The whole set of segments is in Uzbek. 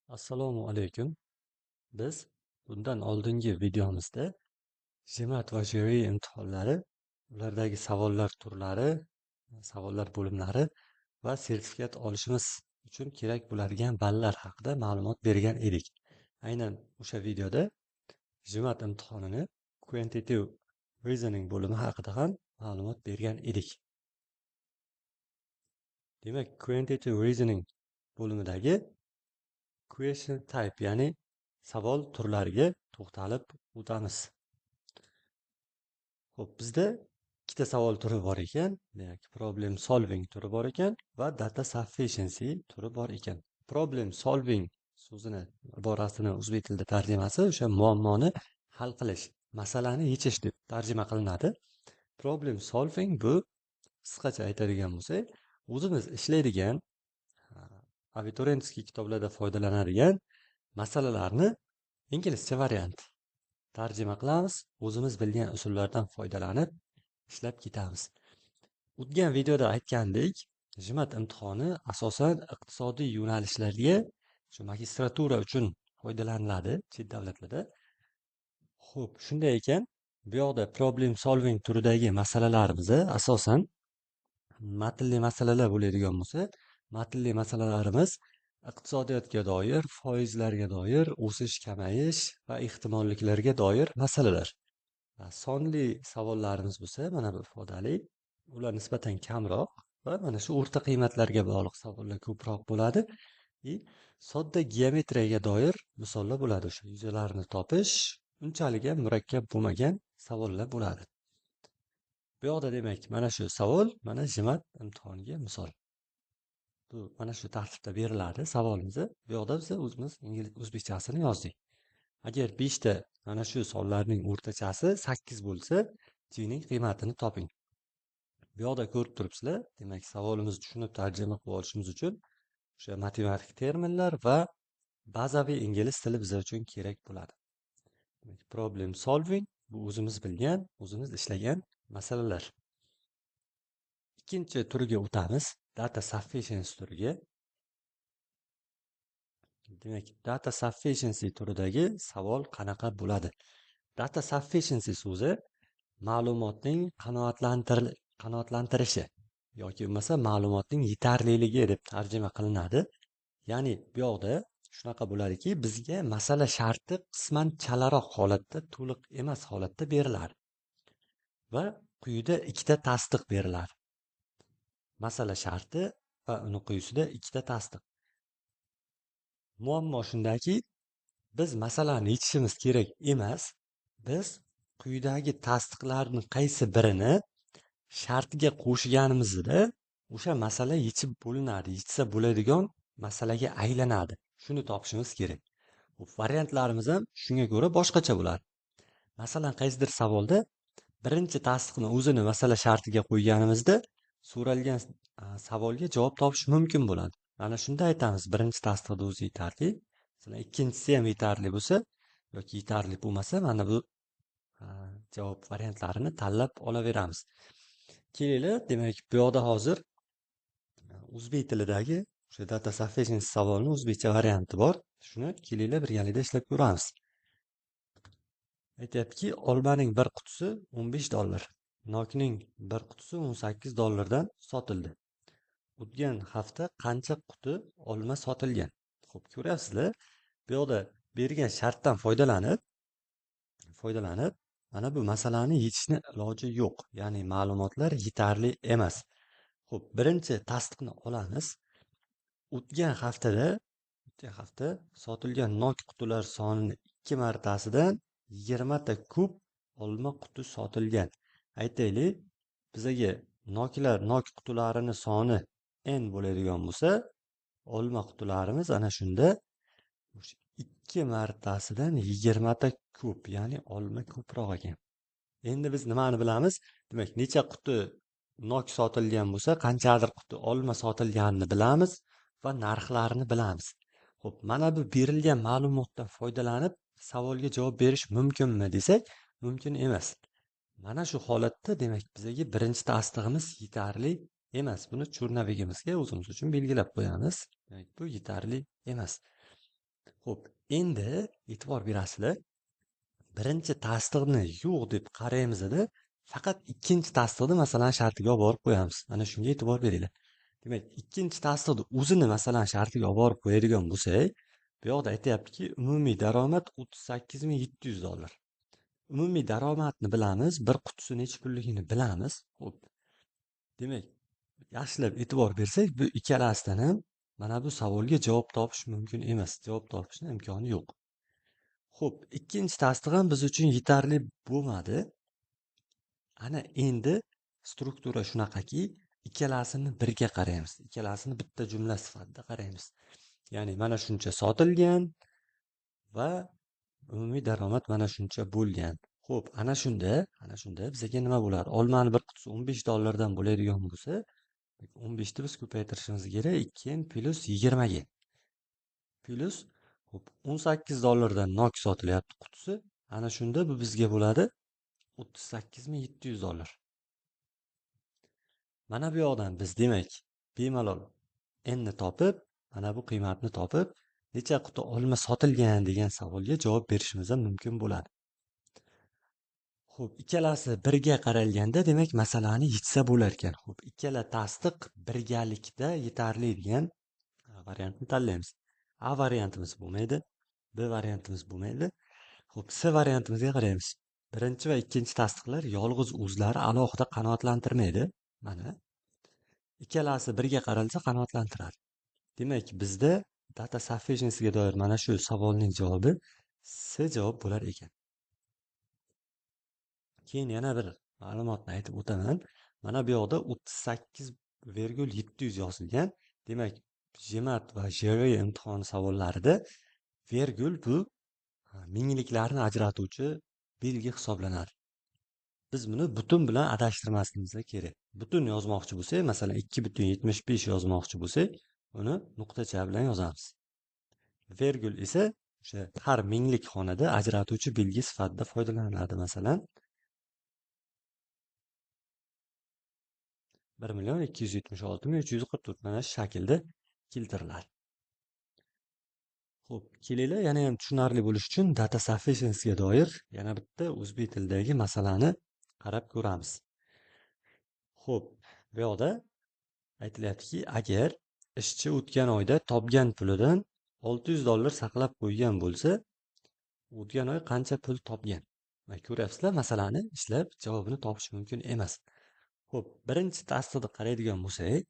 Assalomu alaykum. Biz bundan oldingi videomizda GMAT va GRE imtihonlari, ulardagi savollar turlari, savollar bo'limlari va sertifikat olishimiz uchun kerak bo'ladigan ballar haqida ma'lumot bergan edik. Aynan o'sha videoda GMAT imtihonini Quantitative Reasoning bo'limi haqida ham ma'lumot bergan edik. Demak, Quantitative Reasoning bo'limidagi question type, ya'ni savol turlariga to'xtalib o'tamiz. Xo'p, bizda ikkita savol turi bor ekan. Demak, problem solving turi bor ekan va data sufficiency turi bor ekan. Problem solving so'zini, iborasini o'zbek tilida tarjimasi o'sha muammoni hal qilish, masalani yechish deb tarjima qilinadi. Problem solving bu qisqacha aytadigan bo'lsak, o'zimiz ishlaydigan абитуриентский kitoblarda foydalanadigan masalalarni inglizcha variant tarjima qilamiz, o'zimiz bilgan usullardan foydalanib ishlab ketamiz. O'tgan videoda aytgandik, GMAT imtihoni asosan iqtisodiy yo'nalishlarga, shu magistratura uchun foydalaniladi chet davlatlarda. Xo'p, shunday ekan, bu yoqda problem solving turidagi masalalarimiz asosan matnli masalalar bo'ladigan bo'lsa, matnli masalalarimiz iqtisodiyotga doir, foizlarga doir, o'sish, kamayish va ehtimolliklarga doir masalalar. Sonli savollarimiz bo'lsa, mana bu ifodali, ular nisbatan kamroq va mana shu o'rta qiymatlarga bog'liq savollar ko'proq bo'ladi. И sodda geometriyaga doir misollar bo'ladi. O'sha yuzalarni topish unchalik ham murakkab bo'lmagan savollar bo'ladi. Bu yoqda demak, mana shu savol, mana GMAT imtihoniga misol. Bu mana shu tartibda beriladi savolimizni. Bu yoqda biz o'zimiz o'zbekchasini yozdik. Agar 5 ta mana shu sonlarning o'rtachasi 8 bo'lsa, g ning qiymatini toping. Bu yoqda ko'rib turibsizlar, demak, savolimizni tushunib tarjima qilib olishimiz uchun o'sha matematik terminlar va bazaviy ingliz tili bizlar uchun kerak bo'ladi. Demak, problem solving bu o'zimiz bilgan, o'zimiz ishlagan masalalar. Ikkinchi turiga o'tamiz, data sufficiency turiga. Demak, data sufficiency turidagi savol qanaqa bo'ladi? Data sufficiency so'zi ma'lumotning qanoatlantirishi yoki bo'lmasa ma'lumotning yetarliligi deb tarjima qilinadi. Ya'ni bu yoqda shunaqa bo'ladiki, bizga masala sharti qisman chalaroq holatda, to'liq emas holatda beriladi. Va quyida ikkita tasdiq beriladi. Masala sharti va uni quyisida ikkita tasdiq. Muammo shundaki, biz masalani yechishimiz kerak emas, biz quyidagi tasdiqlarni qaysi birini shartga qo'shganimizda o'sha masala yechib bo'linadi, yechsa bo'ladigan masalaga aylanadi. Shuni topishimiz kerak. Bu variantlarimiz ham shunga ko'ra boshqacha bo'ladi. Masalan, qaysidir savolda birinchi tasdiqni o'zini masala shartiga qo'yganimizda so'ralgan savolga javob topish mumkin bo'ladi. Mana shunda aytamiz, birinchi tasdiqni o'zi yetarli. Masalan, ikkinchisi ham yetarli bo'lsa yoki yetarli bo'lmasa, mana bu javob variantlarini tanlab olaveramiz. Kelinglar, demak, bu yoqda hozir o'zbek tilidagi o'sha data sufficiency savolini o'zbekcha varianti bor. Shuni kelinglar birgalikda ishlab ko'ramiz. Aytyaptiki, olmaning bir qutisi 15 dollar, nokning bir qutisi 18 dollardan sotildi. O'tgan hafta qancha quti olma sotilgan? Xo'p, ko'ryapsizlar, bu yoqda bergan shartdan foydalanib mana bu masalani yechishni iloji yo'q. Ya'ni ma'lumotlar yetarli emas. Xo'p, birinchi tasdiqni olamiz. O'tgan hafta sotilgan nok qutilar sonini 2 martasidan 20 ta ko'p olma quti sotilgan. Aytaylik, bizaga nok qutilarini soni n bo'ladigan bo'lsa, olma qutilarimiz ana shunda 2 martasidan 20 ta ko'p, ya'ni olma ko'proq ekan. Endi biz nimani bilamiz? Demak, necha quti nok sotilgan bo'lsa, qanchadir quti olma sotilganini bilamiz va narxlarini bilamiz. Xo'p, mana bu berilgan ma'lumotdan foydalanib savolga javob berish mumkinmi desak, mumkin emas. Mana shu holatda demak bizga birinchi tasdig'imiz yetarli emas. Buni черновик imizga o'zimiz uchun belgilab qo'yamiz. Demak, bu yetarli emas. Xo'p, endi e'tibor berasizlar, birinchi tasdiqni yo'q deb qaraymizda, faqat ikkinchi tasdiqni masalan shartiga olib borib qo'yamiz. Mana shunga e'tibor beringlar. Demak, ikkinchi tasdiqni o'zini masalan shartiga olib borib qo'yadigan bo'lsak, bu yoqda aytayaptiki, umumiy daromad 38 700 dollar. Umumiy daromadni bilamiz, bir qutisi necha pulligini bilamiz. Xo'p. Demak, yaxshilab e'tibor bersak, bu ikkalasidan ham mana bu savolga javob topish mumkin emas. Javob topishning imkoni yo'q. Xo'p, ikkinchi tasdiq ham biz uchun yetarli bo'lmadi. Ana endi struktura shunaqaki, ikkalasini birga qaraymiz. Ikkalasini bitta jumla sifatida qaraymiz. Ya'ni mana shuncha sotilgan va umumiy daromad mana shuncha bo'lgan. Xo'p, ana shunda bizga nima bo'ladi? Olmani bir qutisi 15 dollardan bo'ladigan bo'lsa, 15 ni biz ko'paytirishimiz kerak 2 plus 20 ga. Plus, xo'p, 18 dollardan nok sotilyapti qutisi. Ana shunda bu bizga bo'ladi 38 700 dollar. Mana bu yoqdan biz demak bemalol n ni topib, mana bu qiymatni topib, necha quti olma sotilgan degan savolga javob berishimiz ham mumkin bo'ladi. Xo'p, ikkalasi birga qaralganda demak masalani yechsa bo'lar ekan. Xo'p, ikkala tasdiq birgalikda yetarli degan variantni tanlaymiz. A variantimiz bo'lmaydi, B variantimiz bo'lmaydi. Xo'p, C variantimizga qaraymiz. Birinchi va ikkinchi tasdiqlar yolg'iz o'zlari alohida qanoatlantirmaydi. Mana ikkalasi birga qaralsa qanoatlantiradi. Demak, bizda data sufficiencyga doir mana shu savolning javobi C javob bo'lar ekan. Keyin yana bir ma'lumotni aytib o'taman. Mana bu yoqda 38,700 yozilgan. Demak, GMAT va GRE imtihoni savollarida vergul bu mingliklarni ajratuvchi belgi hisoblanadi. Biz buni butun bilan adashtirmasligimiz kerak. Butun yozmoqchi bo'lsak, masalan 2,75 yozmoqchi bo'lsak, uni nuqtacha bilan yozamiz. Vergul esa o'sha har minglik xonada ajratuvchi belgi sifatida foydalaniladi. Masalan, 1 276 344 mana shu shaklda keltiriladi. Xo'p, kelinglar, yana ham tushunarli bo'lish uchun data sufficiencyga doir yana bitta o'zbek tilidagi masalani qarab ko'ramiz. Xo'p, bu yoqda aytilyaptiki, agar ishchi o'tgan oyda topgan pulidan 600 dollar saqlab qo'ygan bo'lsa, o'tgan oy qancha pul topgan? Mana ko'ryapsizlar, masalani ishlab javobini topish mumkin emas. Xo'p, birinchi tasdiqni qaraydigan bo'lsak,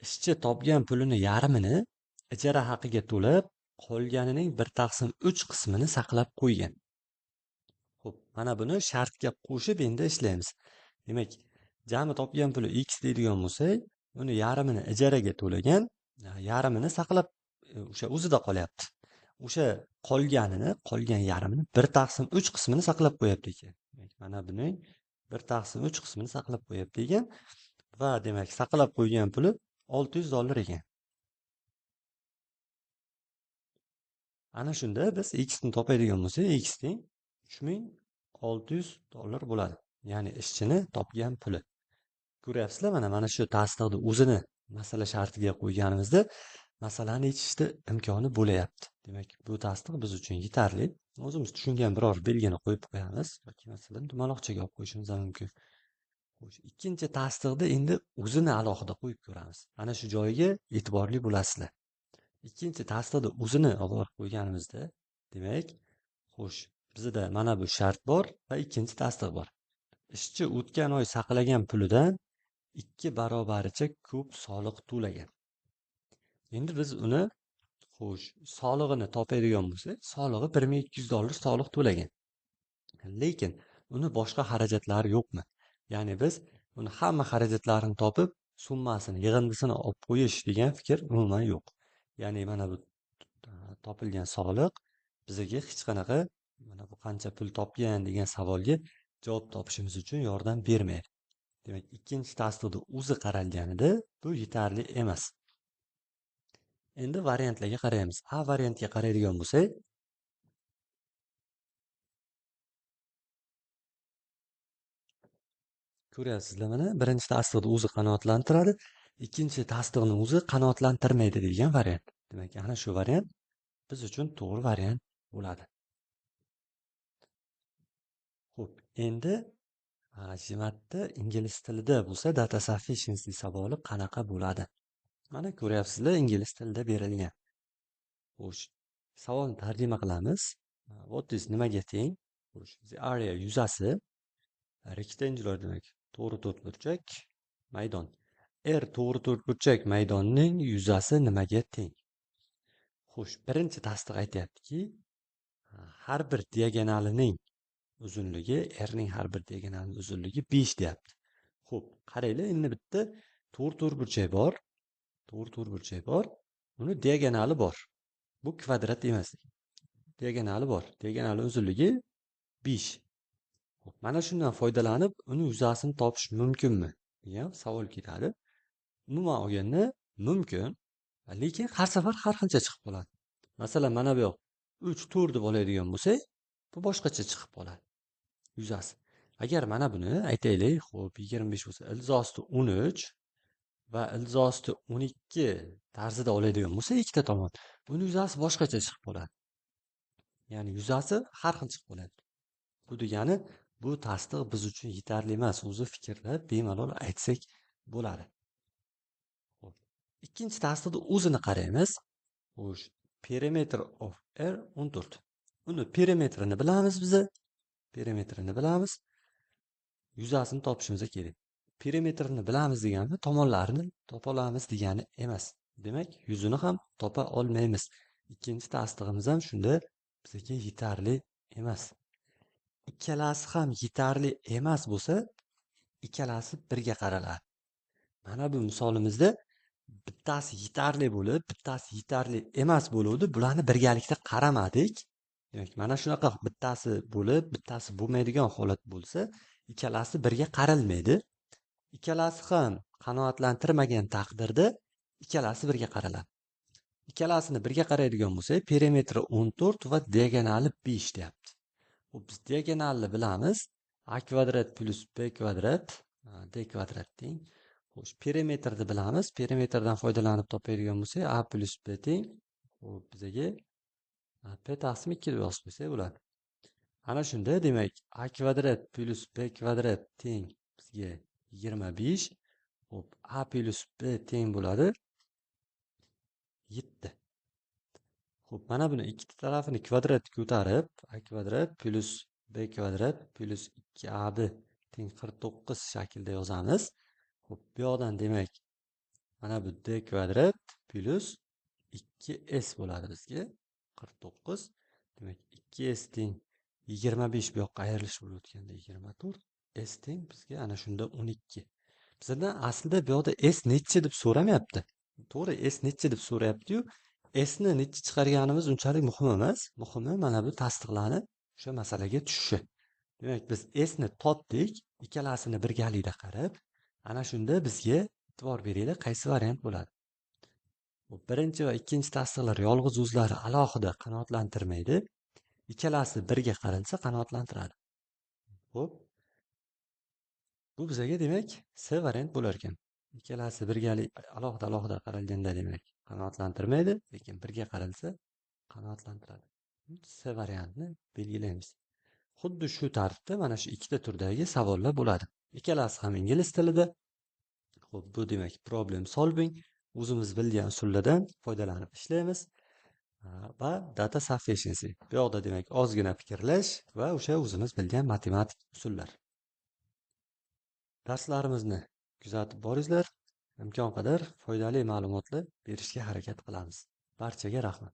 ishchi topgan pulini yarmini ijara haqiga to'lab, qolganining 1/3 qismini saqlab qo'ygan. Xo'p, mana buni shartga qo'shib endi ishlaymiz. Demak, jami topgan puli x deydigan bo'lsak, uni yarmini ijaraga to'lagan, yarmini saqlab o'sha o'zida qolyapti. O'sha qolganini, qolgan yarmini 1/3 qismini saqlab qo'yapti ekan. Demak, mana buning 1/3 qismini saqlab qo'yapti ekan va demak saqlab qo'ygan puli 600 dollar ekan. Ana shunda biz x ni topadigan bo'lsak, x teng 3600 dollar bo'ladi. Ya'ni ishchini topgan puli. Ko'ryapsizlar, mana shu tasdiqni o'zini masala shartiga qo'yganimizda masalani yechishda imkoni bo'layapti. Demak, bu tasdiq biz uchun yetarli. O'zimiz tushungan biror belgini qo'yib qo'yamiz yoki masalan dumaloqchaga olib qo'yishimiz ham mumkin. Xo'sh, ikkinchi tasdiqni endi o'zini alohida qo'yib ko'ramiz. Mana shu joyiga e'tiborli bo'lasizlar. Ikkinchi tasdiqni o'zini olib borib qo'yganimizda, demak, xo'sh, bizda mana bu shart bor va ikkinchi tasdiq bor. Ishchi o'tgan oy saqlagan pulidan 2 barobaricha ko'p soliq to'lagan. Endi biz uni, xo'sh, solig'ini topadigan bo'lsak, solig'i 1200 dollar soliq to'lagan. Lekin uni boshqa xarajatlari yo'qmi? Ya'ni biz uni hamma xarajatlarini topib, summasini, yig'indisini olib qo'yish degan fikr umuman yo'q. Ya'ni mana bu topilgan soliq bizga hech qanaqa mana bu qancha pul topgan degan savolga javob topishimiz uchun yordam bermaydi. Demak, ikkinchi tasdiqda o'zi qaralganida bu yetarli emas. Endi variantlarga qaraymiz. A variantga qaraydigan bo'lsak, ko'ryapsizlar, mana birinchi tasdiqni o'zi qanoatlantiradi, ikkinchi tasdiqni o'zi qanoatlantirmaydi degan variant. Demak, ana shu variant biz uchun to'g'ri variant bo'ladi. Xo'p, endi GMATda ingliz tilida bo'lsa data sufficiency savoli qanaqa bo'ladi? Mana ko'ryapsizlar, ingliz tilida berilgan. Xo'sh, savolni tarjima qilamiz. What is nimaga teng? Xo'sh, the area yuzasi, rectangular demak to'g'ri to'rtburchak maydon. R to'g'ri to'rtburchak maydonning yuzasi nimaga teng? Xo'sh, birinchi tasdiq aytyaptiki, har bir diagonalining uzunligi, R ning har bir diagonalining uzunligi 5 deyapti. Xo'p, qaranglar, endi bitta to'g'ri to'rtburchak bor. To'g'ri to'rtburchak bor. Uni diagonali bor. Bu kvadrat emas. Diagonali bor. Diagonali uzunligi 5. Xo'p, mana shundan foydalanib uni yuzasini topish mumkinmi degan savol keladi. Umuman olganda mumkin, lekin har safar har xilcha chiqib qoladi. Masalan, mana bu yoq 3, 4 deb oladigan bo'lsak, bu boshqacha chiqib qoladi yuzasi. Agar mana buni aytaylik, xo'p, 25 bo'lsa, ildiz osti 13 va ildiz osti 12 tarzida oladigan bo'lsa, ikkita tomon, buni yuzasi boshqacha chiqib qoladi. Ya'ni yuzasi har xil chiqib qoladi. Bu degani bu tasdiq biz uchun yetarli emas. O'zi fikrlab bemalol aytsak bo'ladi. Xo'p, ikkinchi tasdiqni o'zini qaraymiz. Xo'sh, perimeter of R 14. Uni perimetrini bilamiz biza. Perimetrini bilamiz. Yuzasini topishimiz kerak. Perimetrini bilamiz degani tomonlarini topa olamiz degani emas. Demak, yuzini ham topa olmaymiz. Ikkinchi tasdig'imiz ham shunda bizga yetarli emas. Ikkalasi ham yetarli emas bo'lsa, ikkalasi birga qaraladi. Mana bu misolimizda bittasi yetarli bo'lib, bittasi yetarli emas bo'luvdi. Bularni birgalikda qaramadik. Demak, mana shunaqa bittasi bo'lib, bittasi bo'lmaydigan holat bo'lsa, ikkalasi birga qaralmaydi. Ikkalasi ham qanoatlantirmagan taqdirda ikkalasi birga qaraladi. Ikkalasini birga qaraydigan bo'lsak, perimetri 14 va diagonali 5 deyapti. Xo'p, biz diagonalni bilamiz. A kvadrat plyus b kvadrat d kvadrat teng. Xo'sh, perimetrni bilamiz. Perimetrdan foydalanib topadigan bo'lsak, a plyus b teng. Xo'p, bizaga p taqsim 2 deb yozib qo'ysak bo'ladi. Ana shunda demak, a kvadrat plyus b kvadrat teng bizga 25. Xo'p, a plyus b teng bo'ladi 7. Xo'p, mana buni ikkita tarafini kvadrat ko'tarib, a kvadrat plyus b kvadrat plyus 2ab teng 49 shaklda yozamiz. Xo'p, bu yoqdan demak, mana bu d kvadrat plyus 2s bo'ladi bizga 49. Demak, 2s teng 25, bu yoqqa ayrilish bo'lib o'tganda 24, s teng bizga ana shunda 12. Bizdan aslida bu yoqda s nechi deb so'ramayapti. To'g'ri, s nechi deb so'rayapti-yu, s ni nechi chiqarganimiz unchalik muhim emas. Muhimi mana bu tasdiqlanib o'sha masalaga tushishi. Demak, biz s ni topdik, ikkalasini birgalikda qarab, ana shunda bizga e'tibor beringlar, qaysi variant bo'ladi. Bu birinchi va ikkinchi tasdiqlar yolg'iz o'zlari alohida qanoatlantirmaydi. Ikkalasi birga qaralsa qanoatlantiradi. Xo'p. Bu bizga demak C variant bo'lar ekan. Ikkalasi birgalik alohida alohida qaralganda demak qanoatlantirmaydi, lekin birga qaralsa qanoatlantiradi. C variantni belgilaymiz. Xuddi shu tartibda mana shu ikkita turdagi savollar bo'ladi. Ikkalasi ham ingliz tilida. Xo'p, bu demak problem solving, o'zimiz bilgan usullardan foydalanib ishlaymiz va data sufficiency. Bu yoqda demak ozgina fikrlash va o'sha o'zimiz bilgan matematik usullar. Darslarimizni kuzatib boringlar. Imkon qadar foydali ma'lumotlar berishga harakat qilamiz. Barchaga rahmat.